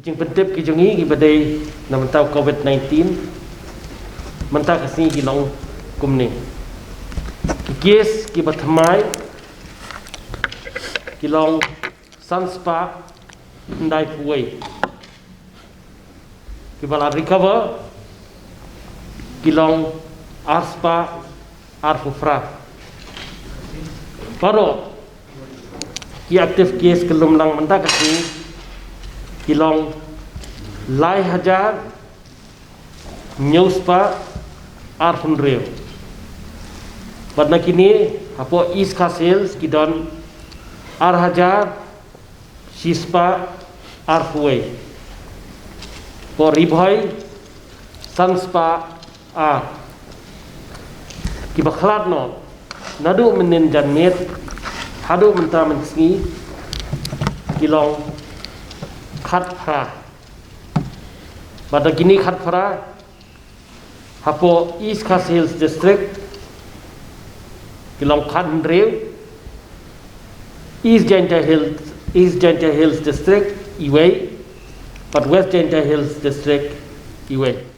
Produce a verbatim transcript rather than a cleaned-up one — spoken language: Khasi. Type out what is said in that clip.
Jingpyntip ki jong ngi kiba dei na bynta u covid nineteen mynta ka sngi ki long kumne. Ki kes kiba thymmai ki long san spah khyndai phew wei. Kiba la recover ki long ar spah ar phew phra. Baroh ki active kes ki lum lang mynta ka sngi ki long lai hajar hynñiew spah ar phew hynriew. Bad na kine hapoh East Khasi Hills ki don ar hajar shi spah ar phew wei. Hapoh Ri Bhoi san spah ar. Kiba khlad noh naduh mynnin janmiet haduh mynta mynsngi ki long khatphra. Bad na kine khatphra hapoh East Khasi Hills District ki long khathynriew, East Jaintia Hills, East Jaintia Hills District iwei, bad West Jaintia Hills District iwei.